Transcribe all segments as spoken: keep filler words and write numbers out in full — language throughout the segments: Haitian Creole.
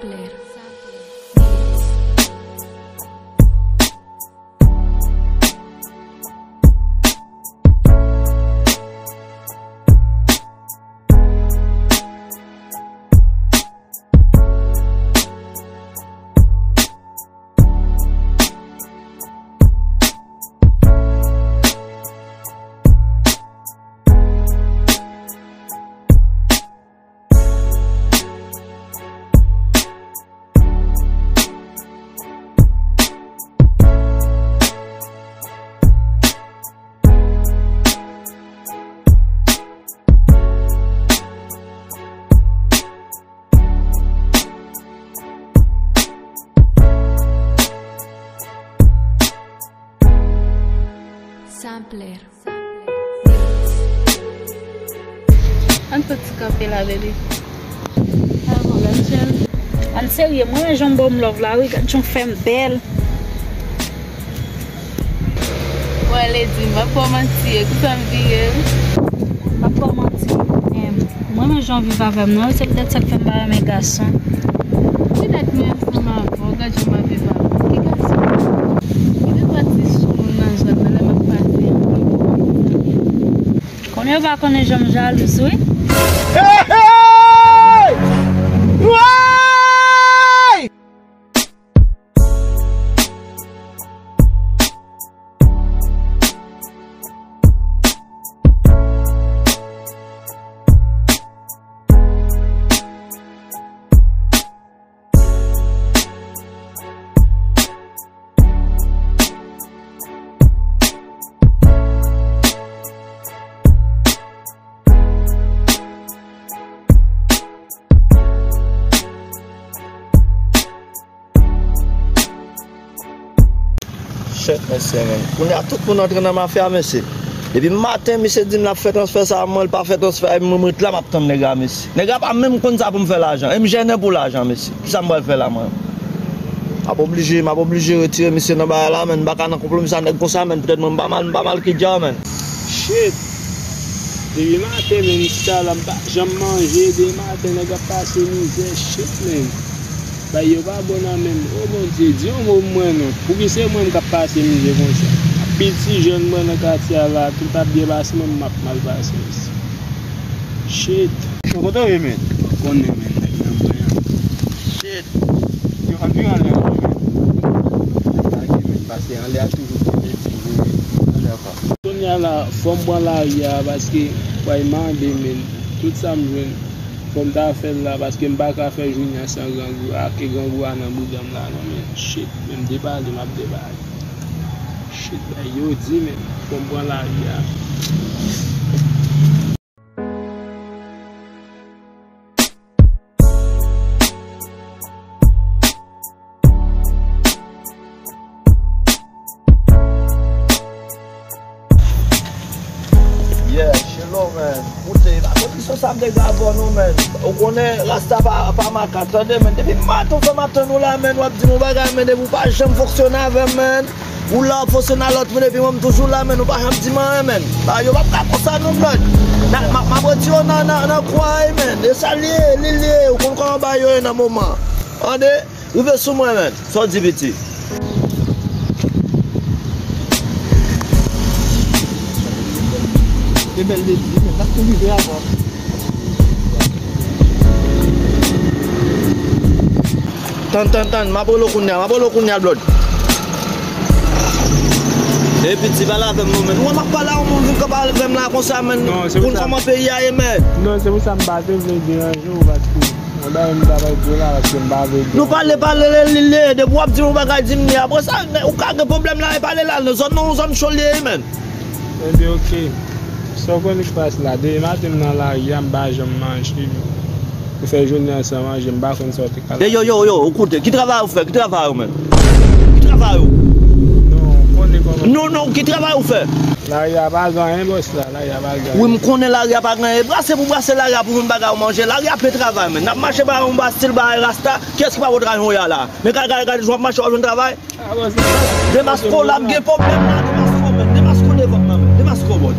Sampler. Sampler. Ann fè ti kanpe la, bebe. Sa bon, bèl chèn. Ann serye, mwen renmen jan w ba m love la, wi, gad jan w fè m bèl. Mwen ledi, m ap kòmanse, e, kou sa m vire, wi. M ap kòmanse, em, mwen renmen jan w viv avè m nan, wi, se poutèt sa k fè m pa renmen gason. Ki nèg mwen ansanm avè w, gad jan m ap viv avè w. Ki gason? Ki te pati sou moun nan zòn nan lè m ap pase an. Konnen yo pa konnen jan m jalouz, wi. Hey, hey! Woy! Shit, mesye, men. Kounye a, tout moun antre nan mafya, mesye. Depi maten, misye di m l ap fè transfè sa a, mwen, l pa fè transfè a, epi mwen, mwen ret la, m ap tann nèg la, mesye. Nèg la pa menm konn sa pou m fè lajan. E m jennen pou lajan, mesye. Kisa m pral fè la, mwen? M ap oblije, m ap oblije retire misye nan bagay la, men. M pa ka nan konplo misye a nèg konsa, men. Poutèt mwen, m pa mal, m pa mal ki dja, men. Shit! Depi maten, men, m chita la, m pa janm manje. Depi maten, nèg ap pase mizè. Shit, men. Bagay yo pa bon nan men m. O Bondye, di yon mo pou mwen non. Pouki se mwen m k ap pase mizè konsa? Piti jèn mwen nan katye a la, tout ap byen pase, mwen m ap mal pase, mesye. Shit. Yo, kote w ye, men? Ou konnen, men, nèg nan mwen an. Shit. Yo, ann vin anlè ankò, men. Lage, men, paske anlè a toujou gen ti vre. Anlè ankò. Kounye a la, fò m pran lari a, paske w pral mande, men, tout sa m jwenn, fò m ta fè l la, paske m pa ka fè jounen an san grangou a, ke grangou a nan bouda m la, non, men, shit, men m depale, m ap depale. Shit, bagay yo di, men, fò m pran lari a. Yeah, Shelo, man. Koute, pa kondisyon sa m te ka avè w non, man. Ou konnen, rasta pa, pa makak, tande, man. Depi maten w fè m ap tann ou la, man, w ap di m yon bagay, man, depi w pa janm fonksyone avè m, man. Ou la w ap fonksyone a lòt moun epi mwen m toujou la, men nou pa janm di m anyen, men. Bagay yo p ap ka konsa non, blood. N a, m ap, m ap retire w nan, nan, nan kwa a, men. E sa l ye, li l ye. Ou konn kòman bagay yo ye nan moman. Tande, rive sou mwen, men. Sa w di, piti? E bèl de di, men. N ap tou rive avan. Tann, tann, tann, m ap rele w kounye a, m ap rele w kounye a, blood. E piti, pale avè m non, men. Ou wè m ap pale a yon moun, vin kanpe avè m la konsa, men. Non, se pou sa. Konn kòman peyi a ye, men. Non, se pou sa m pa te vle deranje w, paske yon bagay m ta pral di w la, paske m pa vle deranje w. Nou pale, pale, li, li, depi w ap di yon bagay, di m li. Apre sa, ou ka gen pwoblèm la, e pale la, nan zòn nan, yon zòn cho li ye, men. Ebyen, oke. Sa w konnen k pase la? Depi maten m nan lari a, m pa janm manje. Ou fè jounen an san manje, m pa konn sa w te ka. Yo, yo, yo, yo, ou koute. Ki travay ou fè? Ki travay ou, menm? Ki travay ou? Non, ou konnen kòman. Non, non, ki travay ou fè? Lari a pa gen anyen, bòs la. Lari a pa gen anyen. Wi, m konnen lari a pa gen anyen. Brase pou brase lari a pou jwenn bagay ou manje. Lari a plen travay, menm. N ap mache ba yon ba stil ba rasta. Kiyès ki pa wè travay yon ya la? Men gade, gade, gade, jan w ap mache, w ap jwenn travay? Demaske w la, m gen pwoblèm la, demaske w, men, demaske w devan m nan, men, demaske w, bòd.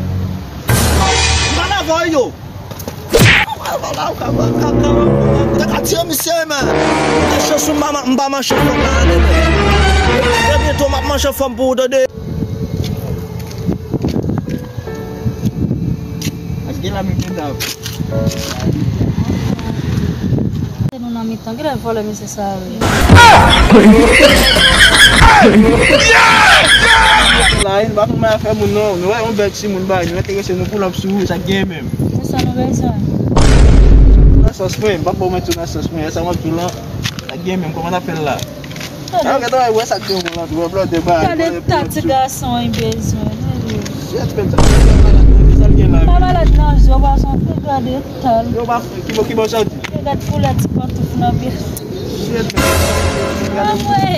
M pale avè w, yo. Ou ka, ou ka, ou ka, ou ka, ou ka tire misye, men. Ou gen chans ou m pa, m pa manchè fanm la, men. Byen byento, m ap manchè fanm pou ou, tande. Achte la, men, men, la. Se nou nan mitan, kilè vòlè misye sa ye? La, nou pa konn afè moun, non. Nou wè yon bèl timoun, bay, nou enterese, nou pull up sou ou, sa k gen menm. Se sa nou bezwen. Nan sans mwen, m p ap ba w manti, nan sans mwen, sa m ap di w lan, sa k gen menm, kòman n ap fè l la? Gade. Ah, gade, wè sa k gen pou lan, wè blòdè, bay, gade ta ti gason, li bezwen, li bezwen. Shit, men, sa, sa malad, sa l gen la. Pa malad nan je w, gason, gade ta l. Yo, pa, ki bò, ki bò sa di? Gade koulè ti pantouf nan pye. Shit, men. Anmwey!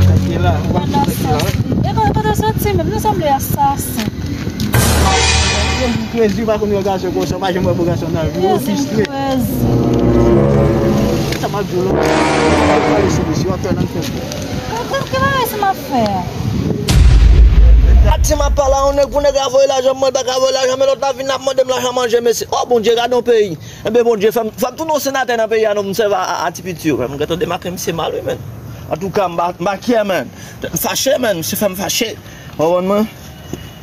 Sa k gen la, ou pa konn sa k gen la, wi. E kote, kote w soti menm? Nou sanble asasen. Yo, m krezi, pa konn yon gason konsa, pa janm wè bon gason nan vi, yo, krezi, m krezi. Sa m ap di w la, pale sou misye, w ap fè nan fè. Konprann ki bagay sa m ap fè a? Gad si m ap pale a yon nèg pou nèg la voye lajan, mwen pa ka voye lajan, men lòt la vin ap mande m lajan manje, mesye. O Bondye, gade yon peyi. Enben, Bondye, fè m, fè m tounen yon senatè nan peyi a, non, m sèvi a, a, a ti piti yo, men. M gentan demakre misye mal, wi, men. Antouka, m pa, m pa kyè, men. M fache, men. Misye fè m fache. Ou konprann mwen?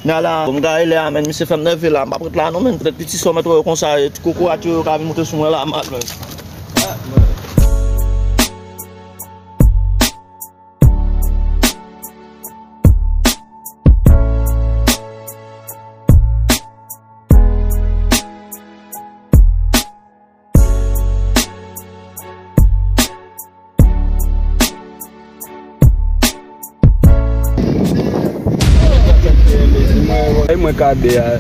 Nala, bon, m gaye lè a, men. Misye fè m nève la. M p ap ret la, non, men. Poutèt piti sa w mèt wè yo konsa, e ti kokorat yo, yo ka vin moute sou mwen la, mal, men. Ay, mwen kade a.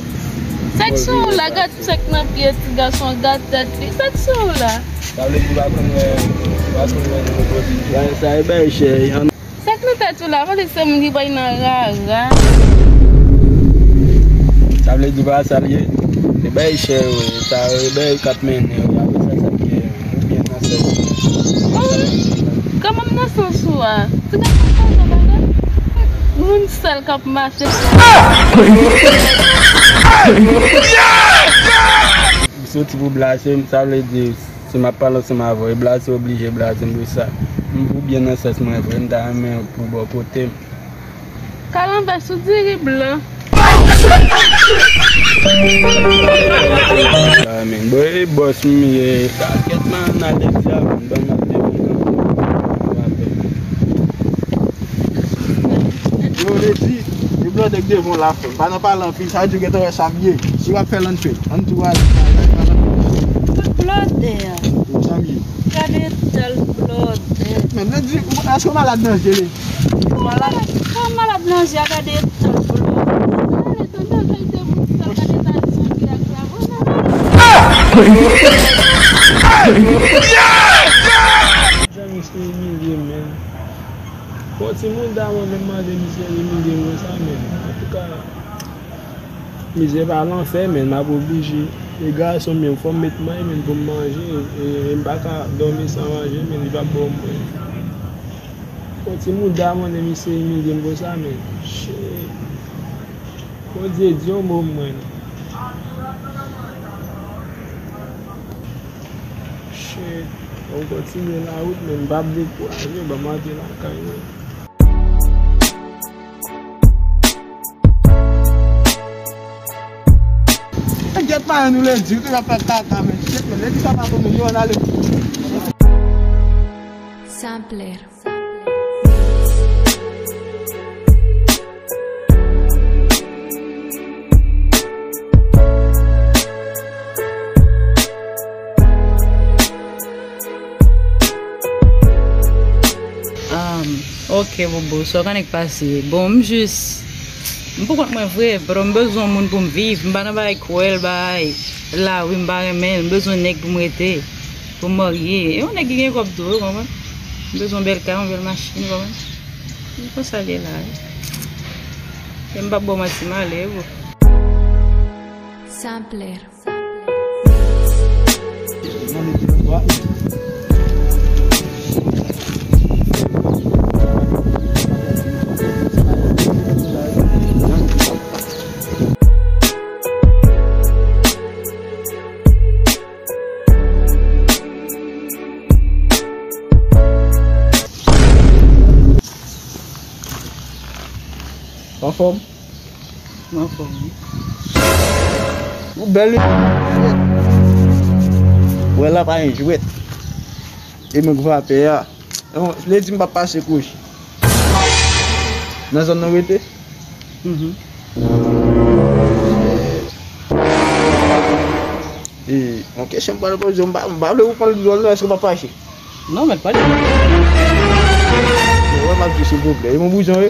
Sa k sou ou la, gad sa k nan pye ti gason, gad tèt li. Sa k sou ou la? Sa vle di w pa konn wè, w pa konn wè nou pwodui. Sa e bay chè. Sa k nan tèt ou la? Pale se moun ki bay nan rara. Sa vle di pa sa l ye? E bay chè yo, sa e bay k ap mennen yo, apre sa, sa k gen, ou byen nan sèl. Oh, kòman m nan sans ou a? Ti gason sa, sa bagay? Moun sèl k ap mache. M soti pou blase m, sa vle di, si m ap pale ansanm avè w, e blaze oblije blaze m pou sa. M pou byen nan sèns mwen vre, m ta renmen pou bò kote m. Kalanbè sou diri blan. Ah, men, bon, e bòs m ye. Kèt nan, nan lèk sa, ban m ap devan. Yo, Lady, e blòdè k devan w la, frè m. Pa nan pale anpil, sa di w gentan wè sa m ye. Si w ap fè l, ann fè l. Ann tou ale. Tout blòdè a. Sa m ye. Gade tèl blòdè. Men, Lady, èske w malad nan je, Lady? Ou malad? Sa w malad nan je a, gade tèl blòdè. Ale, tonton, fè l te bout sèl, gade ta di son ki ak la. Jan misye imilye m, men. Bon, ti mouda mwen menm mande misye imilye m konsa, men. Antouka, mizè pa lanfè, men, m ap oblije. E gason m, men, fò m met mwen, men, pou m manje. E, e m pa ka dòmi san manje, men, li p ap ban m mwen. Bon, ti mouda mwen, men, misye imilye m konsa, men. Shit. Bondye, di yon mo mwen. Shit. Bon, m kontinye lawout, men m p ap dekouraje, ban m antre lakay mwen. Gyèt, pa nou Lady, ou te ap fè kaka, men. Shit, men, Lady sa pa konnen, yo, ann ale. Sampler. Um, ok, Bobo, sa w konnen k pase? Bon, m jis, m pou kont mwen vre, bro, m bezwen yon moun pou m viv, m pa nan bagay kwèl, bagay lari, m pa renmen l, m bezwen nèg pou m rete. Pou m marye. E yon nèg ki gen kòb tou, ou konprann? M bezwen yon bèl kay, yon bèl machin, ou konprann? E konsa l ye la, wi. E m p ap ba w manti, m ale, wi. Sampler. Anfòm. Ou bèl wi. Wè la pa yon jwèt. E mwen k va pè a. Vle di m pa pase kouch. Nan zòn nan rete? Mhm. E, yon kesyon m pral poze w, m pa, m pa vle ou pran l dwòl non, èske w pa fache? Non, mèt pale. Wè, m ap di silvouplè. E mon boujon ye?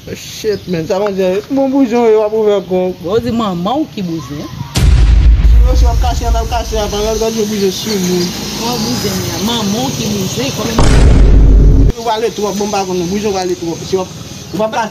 Oh, shit, man, sa mwen di, e mon boujon ye, w ap ouvè kò w. Bon, ou di manman w ki bouzen. Sinon, si w ap kase, an al kase a, pa al gade bouzen sou moun. Mwen bouzen li a, manman w ki bouzen, kòman? Ou pale twòp, bon, m pa konn non, boujon pale twòp. Si w ap, ou p ap ka